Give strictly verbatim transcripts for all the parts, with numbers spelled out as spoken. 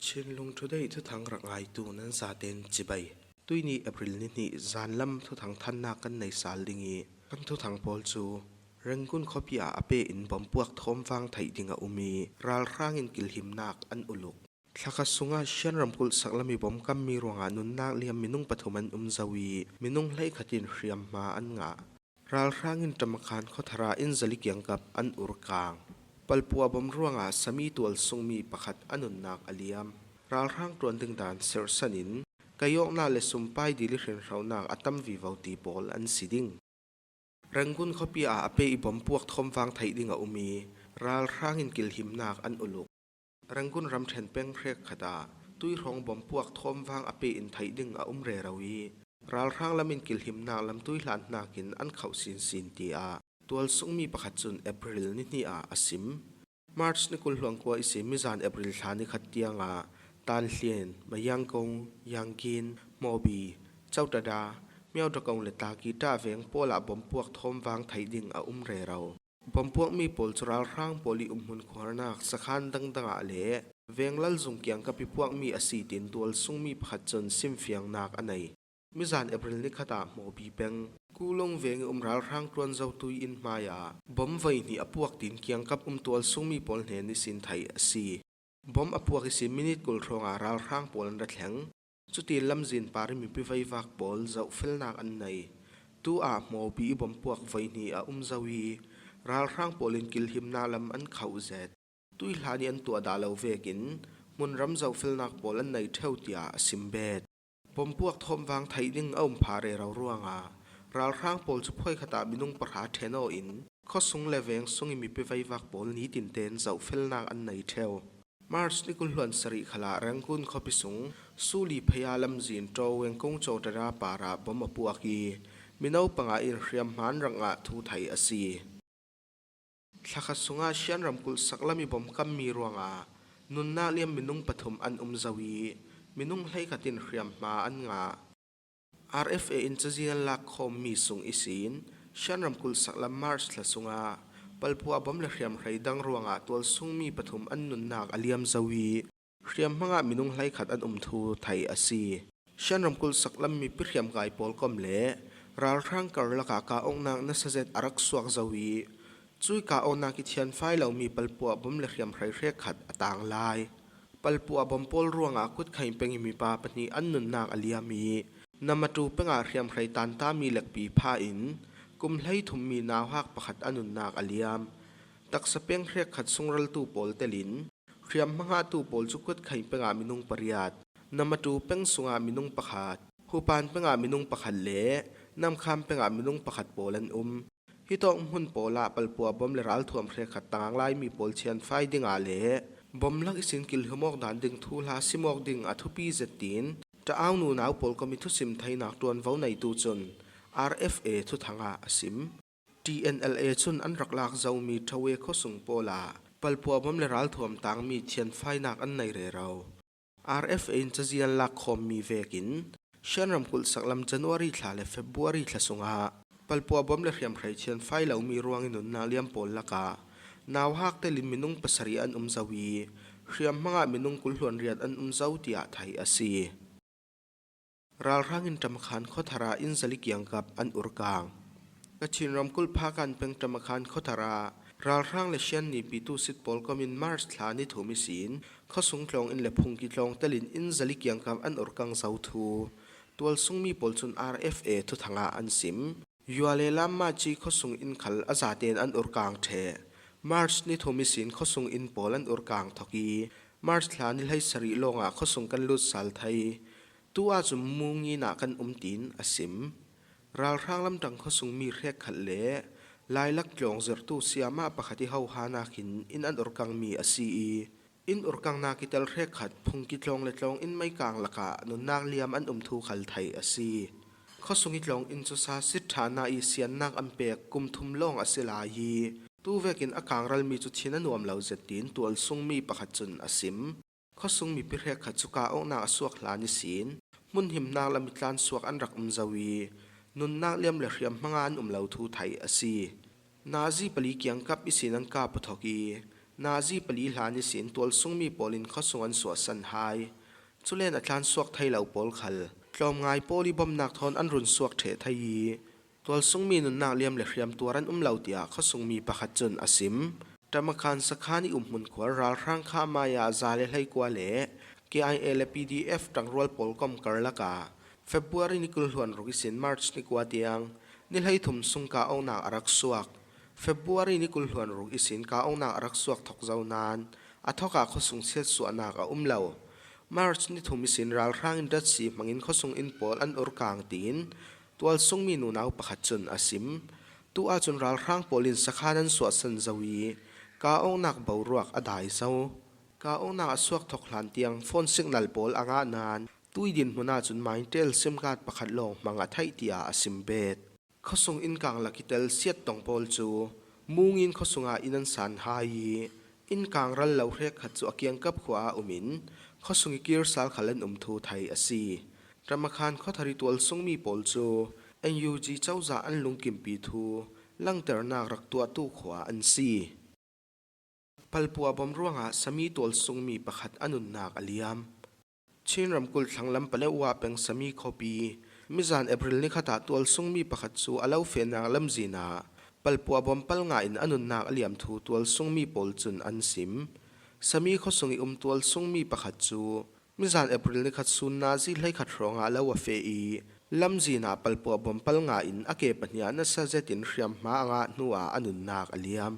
Chinlung Today thuthang rak ngaitu nan zaten cibai. Tuini April ni hnih zanlam thuthang thannak kan nei sal ding i, kan thuthang pawl cu Rangoon khuapi ah a pe in bompuak thawmvang theih ding a um i, ralhrang in kilhimnak an uluk. Thlakhat sungah Shan ramkulh saklam i bomkammi ruangah nunnak liam minung pathum an um zo i, minung hleikhat in hriamhma an ngah. Ralhrang in Tamakhan khuathar ah inn zali kiangkap an urkang. Palpua bom ruangah sami tualsungmi pakhat a nunnak a liam. Ralhrang ṭuan ding dan serhsan in, kaiawknak le sumpai dil i hrinhronak a tam vivo ti pawl an si ding. Rangoon khuapi ah a pe i bompuak thawmvang theih ding a um i, ralhrang in kilhimnak an uluk. Rangoon ramṭhen peng hrekkhat ah tuihrawng bompuak thawmvang a pe in theih ding a um rero i, ralhrang lam in kilhimnak lamtui hlan hnakin an khauh sinsin, tiah tualsungmi pakhat cun April ni hnih ah a sim. March ni kul hluan kua ihsin mizan April thla ni khat tiangah Tanhlian, Mayanggong, Yangin, Mawbi, Chautada, Myaudakong le Takita veng pawl ah bompuak thawmvang theih ding a um rero. Bompuakmi pawl cu ralhrang pawl i umhmun khuarnak sakhan dangdang ah le venglal zung kiangkap i puakmi a si, tin tualsungmi pakhat cun simfiangnak a nei. Mizan April ni khat ah Mawbi peng Kulung veng i um ralhrang ṭuan zotu i inn hmai ah bom voi hnih a puak, tin kiangkap um tualsungmi pawl hnen ihsin theih a si. Bom a puak ihsin minit kul hrawngah ralhrang pawl an ra thleng. Cutin lamzin par i mipi veivak pawl zohfelnak an nei. Tu ah Mawbi i bompuak voi hnih a um zo i, ralhrang pawl in kilhimnak lam an khauh zet. Tuihlan i an tuah dah lo vekin hmunram zohfelnak pawl an nei ṭheu, tiah a sim bet. Bompuak thawmvang theih ding a um pha rero ruangah ralhrang pawl cu phuai khat ah minung pahra ṭhen aw in, khuasung le veng sung i mipi veivak pawl nitin tein zohfelnak an nei ṭheu. March ni kul hluan sarih khal ah Rangoon khuapi sung Suli phaya lamzin Ṭaweng kong cawtara par ah bom a puak i, mino panga in hriamhma an rak ngah thu theih a si. Thlakhat sungah Shan ramkulh saklam i bomkammi ruangah nunnak liam minung pathum an um zo i, minung hleikhat in hriamhma an ngah. R F A in cazian lakkhawmmi sung ihsin Shan ramkulh saklam March thla sungah palpua bom le hriamhrei dang ruangah tualsungmi pathum an nunnak a liam zo i, hriamhma ngah minung hleikhat an um thu theih a si. Shan ramkulh saklam mipi hriamkai pawl kom le ralhrang karlak ah kah awknak nasa zet a rak suak zo i, cui kah awknak i thianfai lomi palpua bom le hriamhrei hrekkhat a tang lai. Palpua bom pawl ruangah Kutkhaing peng i mipa pahnih an nunnak a liam i, Namatu peng ah hriamhrei tantami lekpi pha in kum hleithummi nauhak pakhat a nunnak a liam. Taksa peng hrekkhat sungraltu pawl telin hriamhma ngahtu pawl cu Kutkhaing peng ah minung pariat, Namatu peng sungah minung pakhat, Hupan peng ah minung pakhat le Namkham peng ah minung pakhat pawl an um. Hitawk hmun pawl ah palpua bom le ralthuam hrekkhat tangang laimi pawl thianfai dingah le bom lak ihsin kilhum awk dan ding thuhla sim awk ding a thupi zet, tiin Ṭaau nunau pawl kom i thusim theinak ṭuanvo neitu cun R F A thuthang ah a sim. T N L A cun an rak lak zomi Ṭhawe khuasung pawl ah palpua bom le ralthuam tangmi thianfainak an nei rero. R F A in cazian lakkhawmmi vekin Shan ramkulh saklam January thla le February thla sungah palpua bom le hriamhrei thianfai lomi ruang i nunnak liam pawl lakah nauhak telin minung pasarih an um zo i, hriamhma ngah minung kul hluan riat an um zo, tiah theih a si. Ralhrang in Tamakhan khuathar ah inn zali kiangkap an urkang. Kachin ramkulh Phakan peng Tamakhan khuathar ah ralhrang le Shan nipi tusit pawl kom in March thla ni thum ihsin khuasung tlawng inn le phungki tlawng telin inn zali kiangkap an urkang zo thu tualsungmi pawl cun R F A thuthang ah an sim. Yua le Lamma ci khuasung inn khal a zaten an urkang ṭheh. March ni thum ihsin khuasung inn pawl an urkang thok i, March thla ni hleisarih lawngah khuasung kan lut sal thei. Tu ahcun munginah kan um, tiin a sim. Ralhrang lamṭang khuasung mi hrekkhat le lailak tlawng zirhtu siamah pakhat i hohanak in inn an urkangmi a si i, inn urkangnak i tel hrekkhat phungki tlawng le tlawng inn meikang lakah nunnak liam an um thu khal theih a si. Khuasung i tlawng inn cu sa sit ṭhana i siannak an pek kum thum lawng a si lai i, tu vekin a kangralmi cu thin a nuam lo zet, tiin tualsungmi pakhat cun a sim. Khuasung mipi hrekkhat cu kah awknak a suak hlan ihsin hmunhimnak lam i tlansuak an rak um zo i, nunnak liam le hriamhma ngah an um lo thu theih a si. Nazi pali kiangkap ihsin an kah puthok i, Nazi pali hlan ihsin tualsungmi pawlin khawsung an suahsan hai. Culen a tlan suak thei lo pawl khal tlawmngai pawl i bawmnak thawn an run suak ṭheh thei i, tualsungmi nunnak liam le hriam tuar an um lo, tiah khawsungmi pakhat cun a sim. Tamakhan sakhan i umhmun khuar ralhrang kha mai-ah za le hleikua le K I A le P D F ṭangrual pawl kom karlakah February ni kul hluan ruk ihsin March ni kua tiang ni hleithum sung kah awknak a rak suak. February ni kul hluan ruk ihsin kah awknak a rak suak thok zo nain a thawkah khawsung siatsuahnak a um lo. March ni thum ihsin ralhrang in datsi hmangin khawsung inn pawl an ur kang, tiin tualsungmi nunau pakhat cun a sim. Tu ahcun ralhrang pawl in sakhan an suahsan zo i kah awknak boruak a dai zo. Kah awknak a suak thok hlan tiang phone signal pawl a ngah nain tui dinhmun ahcun Mytel sim card pakhat lawng hmang a theih, tiah a sim bet. Khawsung inn kang lak i tel siat tong pawl cu mungin khawsungah inn an san hai i, inn kang ral lo hrekkhat cu a kiangkap khua ah um in khawsung i kir sal khal an um thu thei a si. Tamakhan khuathar i tualsungmi pawl cu N U G cozah an lungkimpi thu langternak rak tuahtu khua an si. Palpua bom ruangah Sami tualsungmi pakhat a nunnak a liam. Chin ramkulh thlanglam Paletwa peng Sami khuapi mizan April ni khatah tualsungmi pakhat cu a lo fehnak lamzin ah palpua bom pal nga in a nunnak a liam thu tualsungmi pawl cun an sim. Sami khuasung i um tualsungmi pakhat cu mizan April ni khat sun nazi hleikhat hrawngah lo a feh i, lamzin ah palpua bom pal nga in a ke pahnih ah nasa zetin hriamhma a ngah hnuah a nunnak a liam.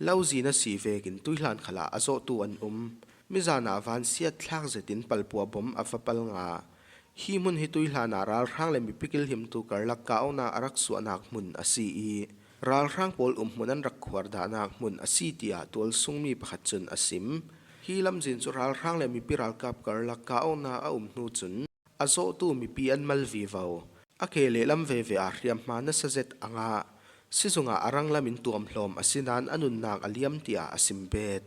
Lo zin a si vekin tuihlan khalah a zawhtu an um. Mizan ah vansiat thlak zetin palpua bom a va pal nga. Hi hmun hi tuihlan ah ralhrang le mipi kilhimtu karlak kah awknak a rak suahnak hmun a si i, ralhrang pawl umhmun an rak khuar dahnak hmun a si, tiah tualsungmi pakhat cun a sim. Hi lamzin cu ralhrang le mipi ralkap karlak kah awknak a um hnu cun a zawhtu mipi an mal vivo. A ke lehlam veve ah hriamhma nasa zet a ngah. Sizung ah a ranglam in tuamhlawm a si nain a nunnak a liam, tiah a sim bet.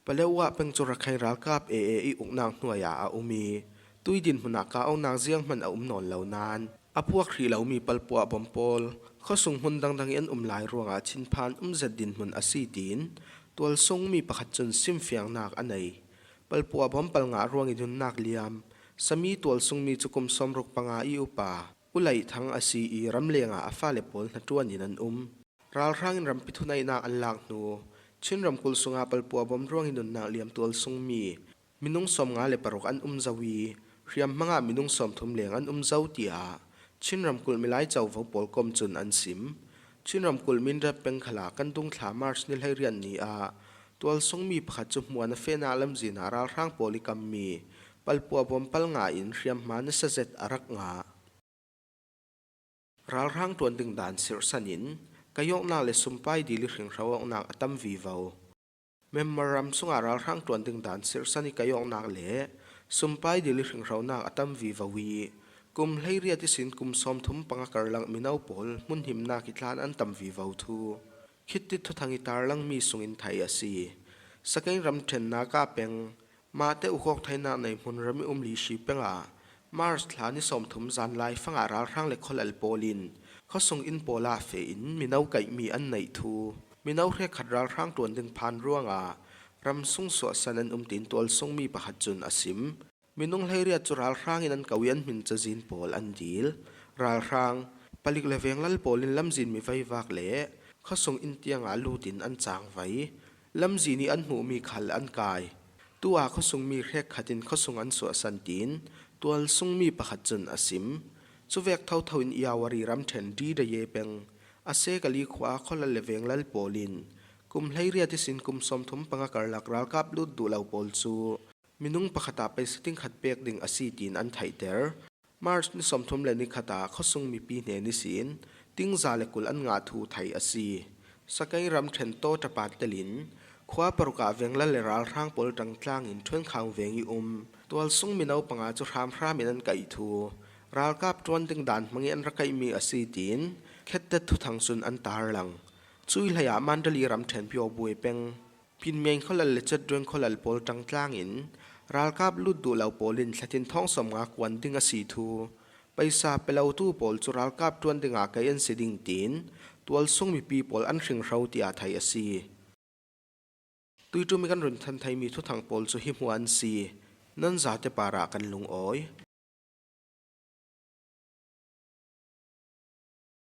Paletwa peng cu Rakhine ralkap A A i uknak hnuai ah a um i, tui dinhmun ah kah awknak zianghman a um nawn lo nain a puak hrih lomi palpua bom pawl khawsung hmun dangdang i an um lai ruangah thinphan um zet dinhmun a si, tiin tualsungmi pakhat cun simfiangnak a nei. Palpua bom pal nga ruang i nunnak liam Sami tualsungmi cu kum sawmruk panga i upa U Laih Thang a si i, ramleng ah a fale pawl hnaṭuan in an um. Ralhrang in rampi thuneihnak an lak hnu Chin ramkulh sungah palpua bom ruang i nunnak liam tualsungmi minung sawmnga le paruk an um zo i, hriamhmang ah minung sawmthum leng an um zo, tiah Chin ramkulh milai covo pawl kom cun an sim. Chin ramkulh Mindat peng khalah kan dungthla March ni hleiriat ni ah tualsungmi pakhat cu hmuan a fehnak lamzin ah ralhrang pawl i kammi palpua bom pal nga in hriamhma nasa zet a rak ngah. Ralhrang ṭuan ding dan sirhsan in kaihawknak le sumpai dil i hringhro awknak a tam vivo. Myanmar ram sungah ralhrang ṭuan ding dan sirhsan i kaihawknak le sumpai dil i hringhronak a tam vivo i, kum hleiriat ihsin kum sawmthum panga karlak mino pawl hmunhimnak i tlan an tam vivo thu khitti thuthang i tarlangmi sungin theih a si. Sakaing ramṭhen Naga peng Mahte ukhawk theinak nei hmun ram i um Lishi pengah March thla ni sawmthum zan laifangah ralhrang le khualal pawl in khuasung inn pawl ah feh in mino kaihmi an neih thu, mino hrekkhat ralhrang ṭuan ding phan ruangah ram sung suahsan an um, tiin tualsungmi pakhat cun a sim. Minung hleiriat cu ralhrang in an ko i an hmin cazin pawl an dil. Ralhrang, palik le venglal pawl in lamzin mi veivak le khuasung inn tiangah lut in an cangvai. Lamzin i an hmuhmi khal an kai. Tu ah khuasungmi hrekkhat in khuasung an suahsan, tiin tualsungmi pakhat cun a sim. Cuvek thotho in Iawari ramṭhen Didaye peng a Sekali khua khualal le venglal pawl in kum hleiriat ihsin kum sawmthum panga karlak ralkap lut duh lo pawl cu minung pakhat ah paisa tingkhat pek ding a si, tiin an theihter. March ni sawmthum le ni khat ah khuasung mipi hnen ihsin tingza le kul an ngah thu theih a si. Sakaing ramṭhen Tawṭapat telin khua paruk ah venglal le ralhrang pawl ṭangtlang in ṭhuankhang veng i um tualsung mino panga cu hramhram in an kaih thu, ralkap ṭuan ding dan hmang i an ra kaihmi a si, tiin khettet thuthang cun an tarlang. Cui hlei ah Mandali ramṭhen Pyawbwe peng Pinmiain khualal le Chatdueng khualal pawl ṭangtlang in ralkap lut duh lo pawl in thlatin thawng sawmnga kuan ding a si thu, paisa pe lotu pawl cu ralkap ṭuan dingah kaih an si ding, tiin tualsung mipi pawl an hringhro, tiah theih a si. Tuiṭum i kan run than theimi thuthang pawl cu hi hmuh an si. Nan zate parah kan lungawi.